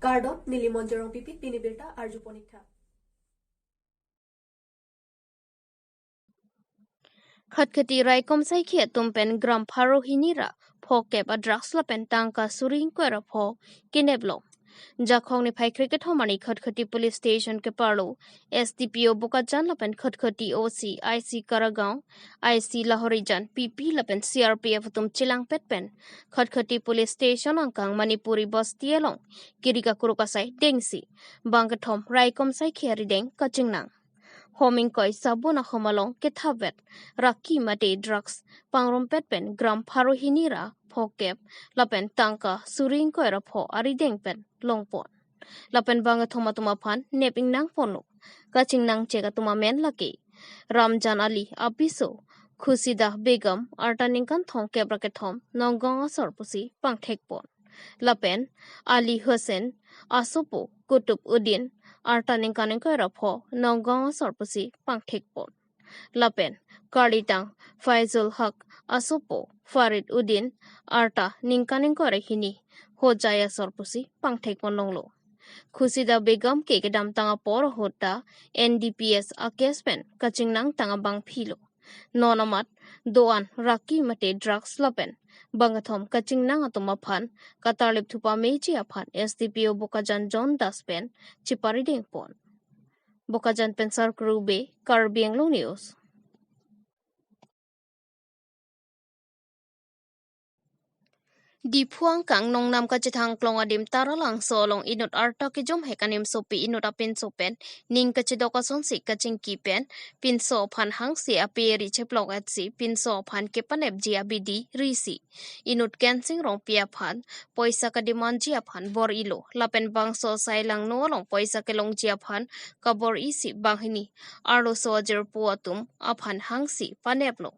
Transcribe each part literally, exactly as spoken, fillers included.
Kardom, neli Monjorong Pipi, pini birta arju ponik tha. Khatkhati raikom saikhi atum pen gram pharo hini ra phokep a drugs lapen tangka suri ingkoi ra pho kenep lo. Jakhong niphai krekethom arni Khatkhati Police Station keparlo S D P O Bokajan lapen Khatkhati O C, I C Karagaon, I C Lahorijan, P P lapen C R P F atum chelangpet pen Khatkhati Police Station angkang Manipuri Basti along kiri kakruk asai dengsi bangkethom raikom saikhi arideng kachingnang. Hom ingkoi sabun ahom along kethapvet raki mate drugs pangrompet pen gram pharo hini ra phokep lapen tangka suri ingkoi ra pho arideng pen longpon. Lapen bangkethom atum aphan nep ingnang ponlo. Kachingnang chek atum amen lake Ramjan Ali apiso, Khusida Begum, arta ningkan thomkep ra kethom, Nonggaon asor pusi pangthekpon. Lapen Ali Hussain asopo, Kutub Uddin, arta ningkan ingkoi ra pho, Nonggaon asor pusi pangthekpon. Lapen karlitang Faizul Haq asopo, Farid Uddin, arta ningkan ingkoi ra hini, Hojai asor pusi pangthekpon longlo. Khusida Begum ke kedamtang apor ahut ta N D P S a case pen kachingnang tang abangphilo. Non amat do-an raki mate drugs lapen bangkethom kachingnang atum aphan katarlip thupa meji aphan S D P O Bokajan John Das pen cheparidengpon. Bokajan pen Sarkru Bey, Karbi Anglong News. Diphu angkang Nongnam kachethang klong adim Taralangso along inut arta kejom hek animsopi inut apinso pen ning kachedok asonsi kachingki pen pinso aphan hangsi ape ri cheplok-etsi pinso aphan kepanepji abidi risi inut Kensing Rongpi aphan poisa kademandji aphan bor-ilo. Lapen bangso asai langno along poisa kelongji aphan kabor-isi banghini arloso ajirpo atum aphan hangsi paneplo.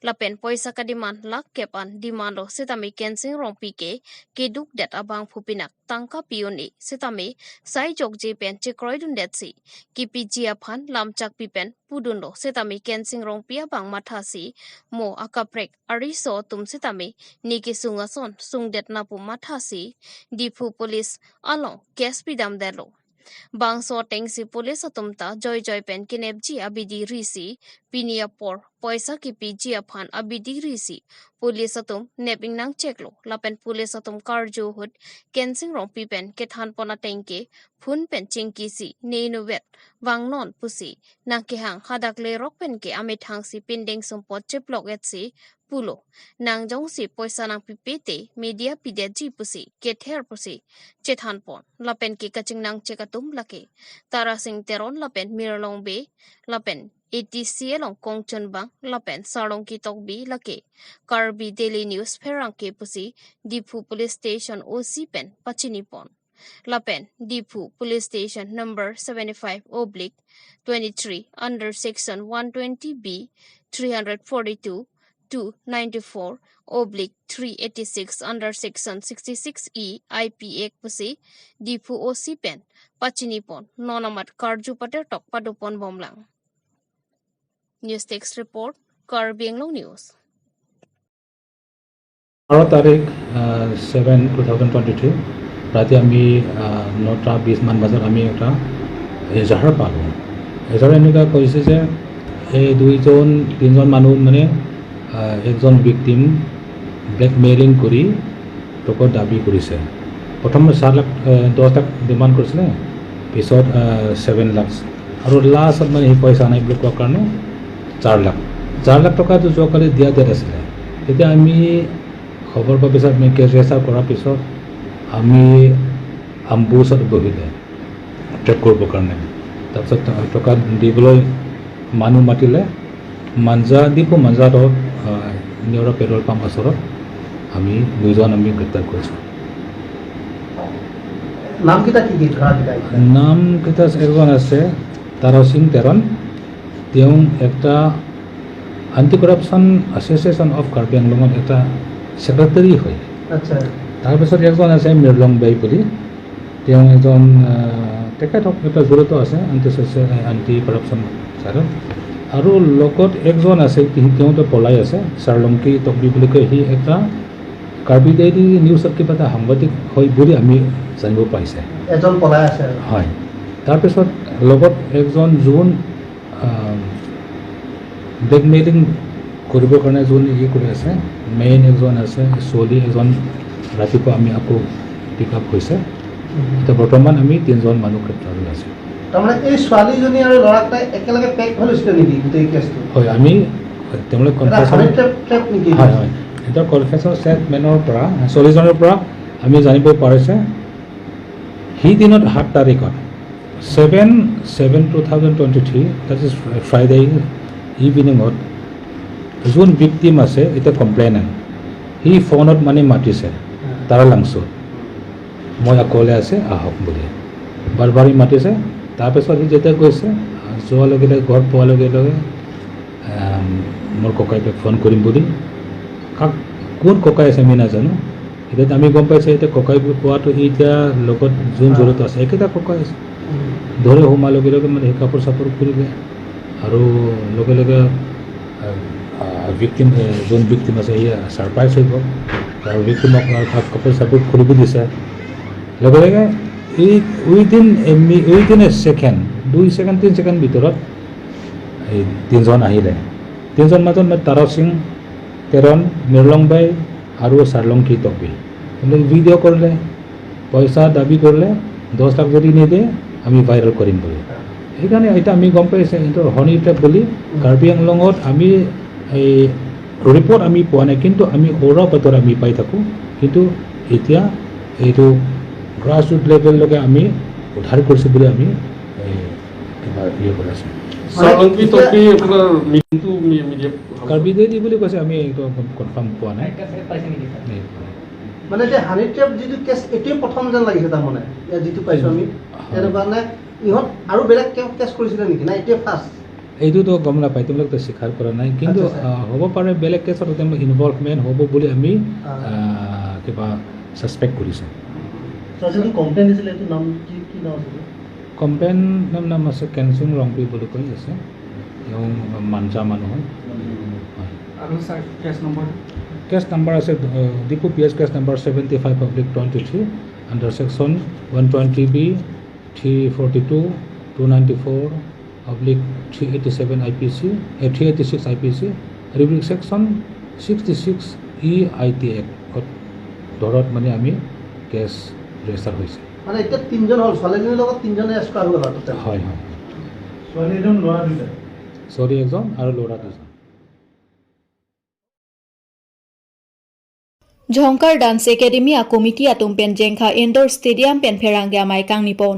Lapen poisa kademand lakh kep an demandlo setame Kensing Rongpi ke kedukdet abangphu pinak tangka pi un-e setame sai jokje pen chekroidundetsi kepiji aphan lamchakpi pen pudunlo setame Kensing Rongpi abang mathasi mo akaprek ariso atum setame ne kesung ason sungdetna pu mathasi Diphu Police along case pidamdetlo. Bangso atengsi police atum ta joijoi pen kenepji abidi risi pini apor poisa kepiji aphan abidi risi police atum nep ingnang cheklo. Lapen police atum karju ahut Kensing Rongpi pen kethanpon ateng ke phone pen chingkisi ne inutvet vangnon pusi nangkehang hadak lerok pen ke amethangsi pindeng sumpot cheplok-etsi pulo. Nang jongsi poisa nangpipe te media pidetji pusi kether pusi chethanpon. Lapen ke kachingnang chek atum lake Tarasing Teron lapen Mirlong Bey lapen A T C along Kongchunbang lapen Sarlongki Tokbi lake Karbi Daily News pherangke pusi Diphu Police Station O C pen pachinipon. Lapen Diphu Police Station number seventy-five oblique twenty-three under section one twenty B, three hundred forty-two, two ninety-four oblique three eighty-six under section sixty-six E I P Act pusi Diphu O C pen pachinipon non amat karju patertok padopon bomlang. News Desk Report, Karbi Anglong News. বাৰ তাৰিখ, আহ, seven, two thousand twenty three, ৰাতি আমি, আহ, নটা বিছ মান বজাত আমি এটা এজাহাৰ পালোঁ। এজাহাৰ এনেকুৱা কৈছে যে এই দুইজন, তিনিজন মানুহ মানে, আহ, একজন ভিক্টিম ব্লেকমেইলিং কৰি টকা দাবী কৰিছে। প্ৰথমে সাত লাখ, আহ, দহ লাখ ডিমাণ্ড কৰিছিলে, পিছত, আহ, ছেভেন লাখ। আৰু লাষ্টত মানে সি পইচা নাই বুলি কোৱাৰ কাৰণে চাৰ লাখ, চাৰ লাখ টকাটো যোৱাকালি দিয়া ডেট আছিলে। তেতিয়া আমি খবৰ পোৱাৰ পিছত আমি কেছ ৰেজিষ্টাৰ কৰাৰ পিছত আমি এম্বুছত বহিলে ট্ৰেপ কৰিবৰ কাৰণে। তাৰপিছত টকা দিবলৈ মানুহ মাতিলে, মাঞ্জা, ডিফু মাঞ্জা ৰোড, আহ, নিয়ৰ পেট্ৰল পাম্প ওচৰত আমি দুজন আমি গ্ৰেপ্তাৰ কৰিছোঁ। নামকেইটা কি কি? ধৰা কেইটা? নামকেইটা এজন আছে তাৰাসিং তেৰণ, তেওঁ এটা anti corruption association of Karbi আংলঙত এটা ছেক্ৰেটাৰী হয়। আচ্ছা। তাৰপিছত এজন আছে মিৰলং বেই বুলি, তেওঁ এজন, আহ, তেখেত এটা জড়িত আছে এণ্টি ছ'চিয়েল, এণ্টি কৰাপশ্যন ছাইডত। আৰু লগত একজন আছে, কি, তেওঁতো পলাই আছে, চাৰলংকি তকবি বুলি কয়, সি এটা কাৰ্বি ডেইলি নিউজত কিবা এটা সাংবাদিক হয় বুলি আমি জানিব পাৰিছে। এজন পলাই আছে আৰু। হয়, তাৰপিছত লগত একজন যোন ব্লেকমেইলিং কৰিবৰ কাৰণে যোন ই কৰি আছে, মেইন এজন আছে, ছোৱালী এজন ৰাতিপুৱা আমি আকৌ পিক আপ হৈছে। এতিয়া বৰ্তমান আমি তিনিজন মানুহ গ্ৰেপ্তাৰ হৈ আছোঁ। তাৰমানে এই ছোৱালীজনী আৰু ল'ৰাকেইটাই একেলগে পেক হৈ লৈছিলে নেকি গোটেই কেছটো? হয়, আমি তেওঁলোকে এটা কনফেছন হানি ট্ৰেপ, ট্ৰেপ নেকি? হয়, হয়। এটা কনফেছন ষ্টেটমেণ্টৰ পৰা, ছোৱালীজনৰ পৰা আমি জানিব পাৰিছে, সিদিনত সাত তাৰিখত, seven seven two thousand twenty three, that is Friday ইভিনিঙত যোন ভিক্টিম আছে, এতিয়া কমপ্লেইনেণ্ট, সি ফোনত মানে মাতিছে তাৰালাংচুত, "মই অকলে আছে, আহক" বুলি বাৰ বাৰ সি মাতিছে। তাৰপিছত সি যেতিয়া গৈছে, যোৱাৰ লগে লগে, ঘৰত পোৱাৰ লগে লগে, আম, "মোৰ ককাইকে ফোন কৰিম" বুলি। কাক, কোন ককাই আছে আমি নাজানো। এতিয়া আমি গম পাইছে, এতিয়া ককাই বুলি কোৱাটো এতিয়া লগত যোন জড়িত আছে, একেটা ককাই আছে। ধৰি সোমোৱাৰ লগে লগে মানে সেই কাপোৰ চাপোৰ খুলিলে আৰু লগে লগে, আহ, আহ, ভিক্টিম, এ, যোন ভিক্টিম আছে, সি ছাৰপ্ৰাইজ হৈ গ'ল। আৰু ভিক্টিমক আপোনাৰ তাত কাপোৰ চাপোৰ খুলিব দিছে। লগে লগে এই within a me-, within a second, দুই ছেকেণ্ড, তিনি ছেকেণ্ড ভিতৰত এই তিনিজন আহিলে। তিনিজন মাজত মই তাৰা সিং, তেৰণ, মিৰলং বাই আৰু চাৰলং কি তকবি। তেওঁলোকে ভিডিঅ' কৰিলে, পইচা দাবী কৰিলে, "দহ লাখ যদি নিদিয়ে, আমি ভাইৰেল কৰিম" বুলি। সেইকাৰণে এতিয়া আমি গম পাইছে, সিহঁতৰ হনি ট্ৰেপ বুলি। কাৰ্বি আংলঙত আমি এই ৰিপৰ্ট আমি পোৱা নাই, কিন্তু আমি উৰা বাতৰি আমি পাই থাকোঁ। কিন্তু এতিয়া এইটো গ্ৰাছৰুট লেভেললৈকে আমি উদ্ধাৰ কৰিছোঁ বুলি আমি, এই, কিবা ইয়ে কৰি আছোঁ। চাৰলং কি তকবি আপোনাৰ মিটিংটো মি-, মিডিয়া কাৰ্বি ডেইলি বুলি কৈছে, আমি এইটো কনফাৰ্ম পোৱা নাই। মানে এতিয়া হানি ট্ৰেপ যিটো কেছ, এইটোৱে প্ৰথম যেন লাগিছে তাৰমানে, ইয়াত যিটো পাইছোঁ আমি। হয়। তেনেকুৱা নে, ইহঁত আৰু বেলেগ কে-, কেছ কৰিছিলে নেকি? নাই, এইটোৱে ফাৰ্ষ্ট? এইটোতো গম নাপায়, তেওঁলোকেতো স্বীকাৰ কৰা নাই, কিন্তু, আচ্ছা, আচ্ছা। আহ, হ'ব পাৰে বেলেগ কেছত তেওঁলোকৰ ইনভলভমেণ্ট হ'ব বুলি আমি, আহ। আহ, কিবা ছাছপেক্ট কৰিছোঁ। তো আজি যিটো কমপ্লেইন দিছিলে, এইটো নাম কি, কি নাম আছিলে? কমপ্লেইন নাম, নাম আছে কেনচুং ৰংপি বুলি কৈ আছে, তেওঁ মাঞ্জা মানুহ হয়। হয়। আৰু sir, case number? Case number আছে, আহ, Diphu P S case number seventy five oblique twenty three, under section one twenty B, three forty two, two ninety four oblique three eighty seven I P C, A, three eighty six I P C, আৰু section sixty six E I T Act-ত ধৰত মানে আমি case register হৈছে। মানে এতিয়া তিনিজন হ'ল, ছোৱালীজনীৰ লগত তিনিজনে এৰেষ্ট কৰা হৈ গ'ল আৰু টোটেল। হয়, হয়। ছোৱালী এজন, ল'ৰা দুজন। ছোৱালী এজন আৰু ল'ৰা দুজন। Jhongkar Dance Academy a-committee atum pen Jengkha Indoor Stadium pen pherangke amei kangni pon.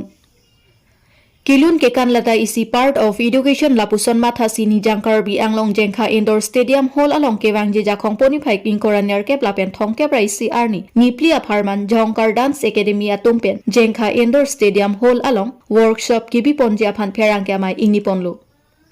Kelun kekan lata isi part of education lapuson mathasi Nijang Karbi Anglong Jengkha Indoor Stadium Hall along kevangji Jakhong poni phai ingkoi ra nerkep lapen thomkep ra isi arni niphli apharman Jhongkar Dance Academy atum pen Jengkha Indoor Stadium Hall along workshop kebi ponji aphan pherangke amei ingni ponlo.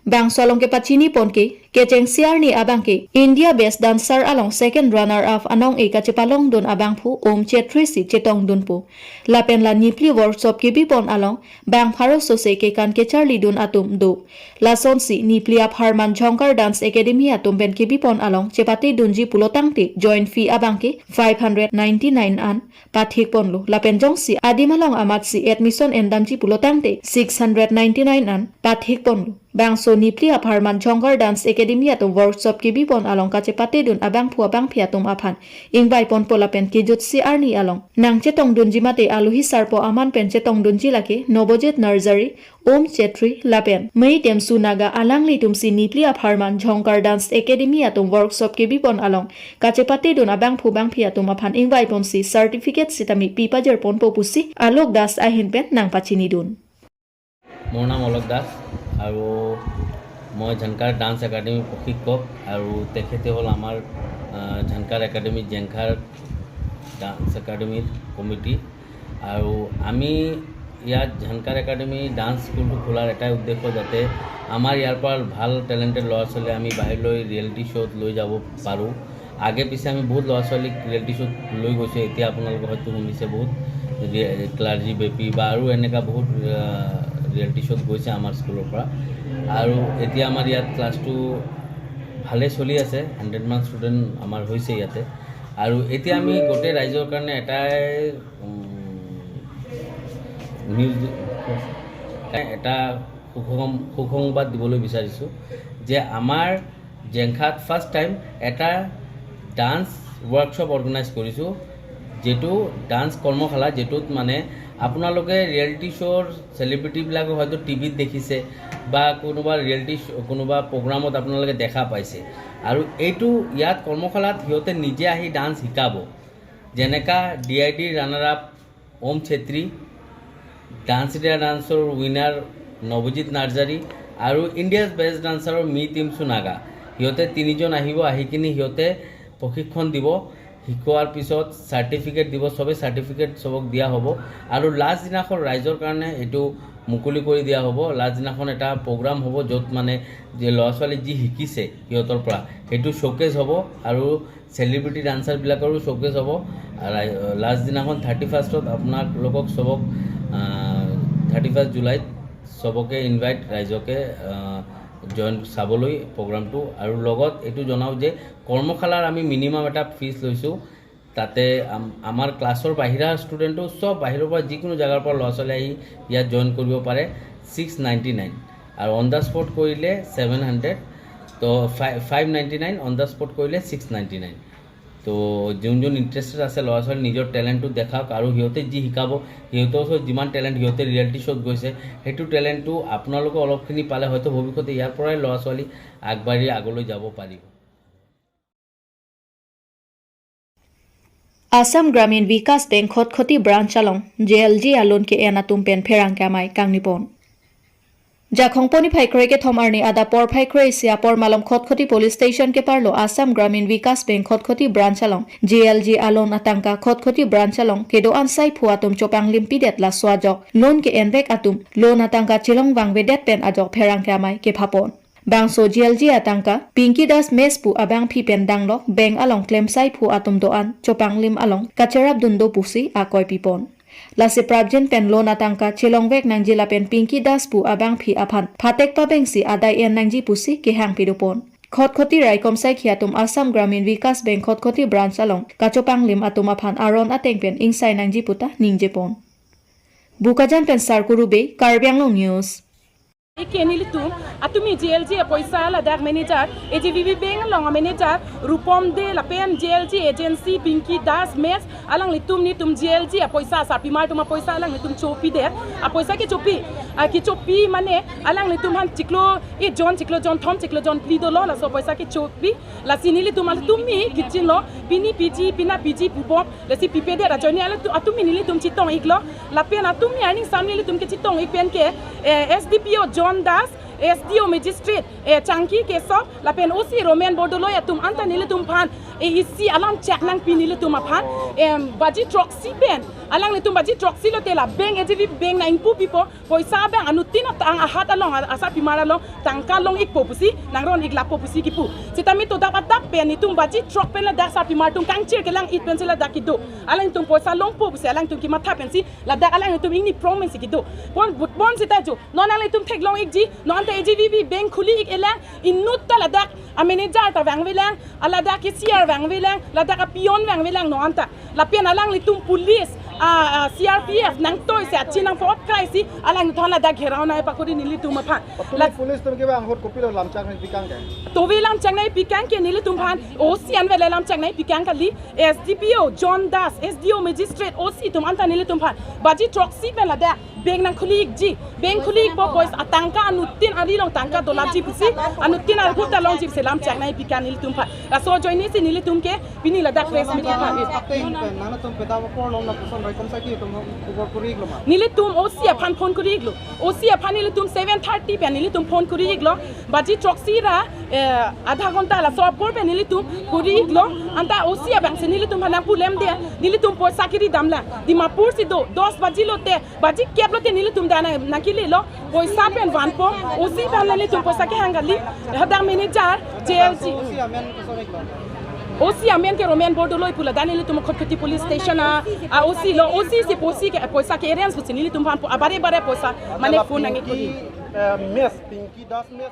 Bangso along kepachini pon ke, kechengsi arni abang ke India Best Dancer along second runner up anong-e kachepalongdun abangphu Om Chetri si chetongdunpo. Lapen la niphli workshop kebi pon along bang pharo sose kekan kecharlidun atum do. Lasonsi niphli apharman Jhongkar Dance Academy atum pen kebi pon along chepatedunji pulotangte joint fee abang ke five hundred ninety nine an pathik ponlo. Lapen jongsi adim along amatsi admission endamji pulotangte six hundred ninety nine an pathik ponlo. Bangso niphli apharman Jhongkar Dance Academy atum workshop kebi pon along kachepatedun abangphu abangphi atum aphan ingvai ponpo lapen kejutsi arni along nangchetongdunji mate alohi sarpo aman pen chetongdunji lake Nobojit Narzary, Om Chetri lapen Mei Temsu Naga alanglitumsi niphli apharman Jhongkar Dance Academy atum workshop kebi pon along kachepatedun abangphu bangphi atum aphan ingvai ponsi certificate sitame pipajir ponpo pusi Alok Das ahin pen nangpachinidun. মোৰ নাম অলক দাস আৰু মই ঝংকাৰ ডান্স একাডেমীৰ প্ৰশিক্ষক আৰু তেখেতে হ'ল আমাৰ, আহ, ঝংকাৰ একাডেমী, জেংখাৰ ডান্স একাডেমীৰ কমিটি। আৰু আমি ইয়াত ঝংকাৰ একাডেমী ডান্স স্কুলটো খোলাৰ এটাই উদ্দেশ্য, যাতে আমাৰ ইয়াৰ পৰা ভাল টেলেণ্টেড ল'ৰা ছোৱালী আমি বাহিৰলৈ ৰিয়েলিটি শ্ব'ত লৈ যাব পাৰোঁ। আগে পিছে আমি বহুত ল'ৰা ছোৱালীক ৰিয়েলিটি শ্ব'ত লৈ গৈছোঁ। এতিয়া আপোনালোকে হয়তো শুনিছে, বহুত ৰিয়ে-, ক্লাৰ্জি বেপী বা আৰু এনেকুৱা বহুত, আহ, ৰিয়েলিটি শ্ব'ত গৈছে আমাৰ স্কুলৰ পৰা। আৰু এতিয়া আমাৰ ইয়াত ক্লাছটো ভালে চলি আছে, হাণ্ড্ৰেডমান ষ্টুডেণ্ট আমাৰ হৈছে ইয়াতে। আৰু এতিয়া আমি গোটেই ৰাইজৰ কাৰণে এটাই, উম, নিউজ দি-, এটা সুসং-, সুসংবাদ দিবলৈ বিচাৰিছোঁ যে আমাৰ জেংখাত ফাৰ্ষ্ট টাইম এটা ডান্স ৱৰ্কশ্বপ অৰ্গেনাইজ কৰিছোঁ, যিটো ডান্স কৰ্মশালা, যিটোত মানে আপোনালোকে ৰিয়েলিটি শ্ব'ৰ চেলিব্ৰিটিবিলাকক হয়তো টিভিত দেখিছে বা কোনোবা ৰিয়েলিটি শ্ব', কোনোবা প্ৰগ্ৰামত আপোনালোকে দেখা পাইছে। আৰু এইটো ইয়াত কৰ্মশালাত সিহঁতে নিজে আহি ডান্স শিকাব। যেনেকা D I D runner up Om Chetri, dance India ডান্সৰ উইনাৰ নৱজিত নাৰ্জাৰী আৰু ইণ্ডিয়াজ বেষ্ট ডান্সাৰৰ মি টিমছু নাগা। সিহঁতে তিনিজন আহিব, আহি কিনি সিহঁতে প্ৰশিক্ষণ দিব। শিকোৱাৰ পিছত চাৰ্টিফিকেট দিব, চবে চাৰ্টিফিকেট চবক দিয়া হ'ব। আৰু লাষ্ট দিনাখন ৰাইজৰ কাৰণে এইটো মুকলি কৰি দিয়া হ'ব। লাষ্ট দিনাখন এটা প্ৰগ্ৰাম হ'ব, য'ত মানে যে ল'ৰা ছোৱালী যি শিকিছে সিহঁতৰ পৰা, সেইটো শ্ব'কেছ হ'ব। আৰু চেলিব্ৰিটি ডান্সাৰবিলাকৰো শ্ব'কেছ হ'ব। আৰু ৰাই-, লাষ্ট দিনাখন থাৰ্টি ফাৰ্ষ্টত আপোনালোকক চবক, আহ, থাৰ্টি ফাৰ্ষ্ট জুলাইত চবকে ইনভাইট, ৰাইজকে, আহ, জইন চাবলৈ প্ৰগ্ৰামটো। আৰু লগত এইটো জনাওঁ যে কৰ্মশালাৰ আমি মিনিমাম এটা ফিজ লৈছোঁ। তাতে আম-, আমাৰ ক্লাছৰ বাহিৰা ষ্টুডেণ্টো চব বাহিৰৰ পৰা যিকোনো জেগাৰ পৰা ল'ৰা ছোৱালী আহি ইয়াত জইন কৰিব পাৰে। ছিক্স নাইণ্টি নাইন আৰু অন দ্য স্পট কৰিলে ছেভেন হাণ্ড্ৰেড। তো ফাই-, five ninety nine, on the spot কৰিলে ছিক্স নাইণ্টি নাইন। তো যোন যোন ইণ্টাৰেষ্টেড আছে ল'ৰা ছোৱালী নিজৰ টেলেণ্টটো দেখাওক আৰু সিহঁতে যি শিকাব, সিহঁতৰ ওচৰত যিমান টেলেণ্ট, সিহঁতে ৰিয়েলিটি শ্ব'ত গৈছে, সেইটো টেলেণ্টটো আপোনালোকে অলপখিনি পালে হয়তো ভৱিষ্যতে ইয়াৰ পৰাই ল'ৰা ছোৱালী আগবাঢ়ি আগলৈ যাব পাৰিব। Assam Gramin Vikas Bank Khatkhati Branch along J L G a-loan ke-en atum pen pherangke amei kangni pon. Jakhong poni phai kre kethom arni adap porphai kre isi apor malom Khatkhati Police Station keparlo Assam Gramin Vikas Bank Khatkhati Branch along J L G a-loan atangka Khatkhati Branch along kedo-an saiphu atum chopanglim pidet laso ajok loan ke-envek atum loan atangka chelong vangvedet pen ajok pherangke amei kepha pon. Bangso J L G atangka Pinky Das Mech pu abangphi pen danglok bank along klem saiphu atum do-an chopanglim along kacherap dun do pusi akoi pipon. Lasi prapjin pen loan atangka chelongvek nangji lapen Pinky Das pu abangphi aphan phatek pabengsi adai en nangji pusi kehang pidopon. Khatkhati raikom saikhi atum Assam Gramin Vikas Bank Khatkhati Branch along kachopanglim atum aphan aron ateng pen ingsai nangji puta ningjepon. Bokajan pen Sarkuru Bey, Karbi Anglong News. Ike nelitum, atumi J L G apoisa ladak manager, A G V B bank along manager, Rupom Dey lapen J L G agency, Pinky Das Mech, alanglitum nelitum J L G apoisa, sarpimar atum apoisa alanglitum chopidet, apoisa kechopi, ah, kechopi mane, alanglitum aphan chiklo, eh, jon, chiklo jon thom, chiklo jon phli dolo, laso apoisa kechopi, lasi nelitum alanglitum mi kichinlo, pini piji, pina piji pubom, lasi pipedet ajoine alanglitum, atumi nelitum chetong-iklo, lapen atumi aning sam nelitum kechetong-ik pen ke, eh, S D P O John Das, S D O Magistrate, eh, Changki Keso, lapen O C Roman Bordoloi atum anta nelitum aphan, eh, isi alam chak nangpi nelitum aphan, em, baji throksi pen, alanglitum baji throksi lote la bank, A G V bank nangpu pipo, poisa abang anuttin atang ahat along, a-, asarpimar along, tangka long-ikpo pusi, nangron-iklappo pusi kipu. Sitame to adap adap pen nelitum baji throk pen ladak sarpimar atum kangchir kelang-it pensi ladak kedo. Alanglitum poisa longpo pusi, alanglitum kematha pensi, ladak alanglitum ingni prong pensi kedo. Pon, but pon sita jo. Non alanglitum theklong-ikji, non anta A G V B bank khuli-ik-elang, inut ta ladak, a-manager ta vangvelang, a ladak cashier vangvelang, ladak a-peon vangvelang non anta. Lapen alanglitum police, a, a, C R P F nangtoisi achin nangpot kraisi, alanglitum ladak gherao nangpakori nelitum aphan. Atumi la- police atum ke bang ahut kopilo lamchak nangpikang ke? Tove lamchak nangpikang ke nelitum aphan, O C anvet le lamchak nangpikang kali, S D P O John Das, S D O Magistrate, O C atum anta nelitum aphan baji throksi pen ladak bank nangkhuli-ikji, bank khuli-ikpo, poisa atangka anuttin ari along tangka dolapji pusi, anuttin arhu ta longji pusi lamchak nangpikang nelitum aphan. Laso ajoinesi nelitum ke pini ladak press meet aphan. Nangtum peda apor along lapuson raikom saikhi atum khobor kori-iklo ma? Nelitum O C aphan phone kori-iklo. O C aphan nelitum seven thirty pen nelitum phone kori-iklo. Baji throksi ra, eh, adha ghonta laso apor pen nelitum kori-iklo. Anta O C abangsi nelitum aphan nangpulemde, nelitum poisa kiri damlang. Dimapur si do, dos baji lote, baji kep lote nelitum dak nang, nangkilelo. Poisa pen vanpo, O C aphan nelitum poisa kehang kali. Hadak manager, J L G. O C amen koson-iklo? O C amen ke Roman Bordoloi pu ladak nelitum Khatkhati Police Station a, a O C lo, O C si poisa ke, poisa ke-arrange pusi nelitum aphan po, abare bare poisa, mane phone nang-ik kori. Pinky, eh, Mech, Pinky Das Mech.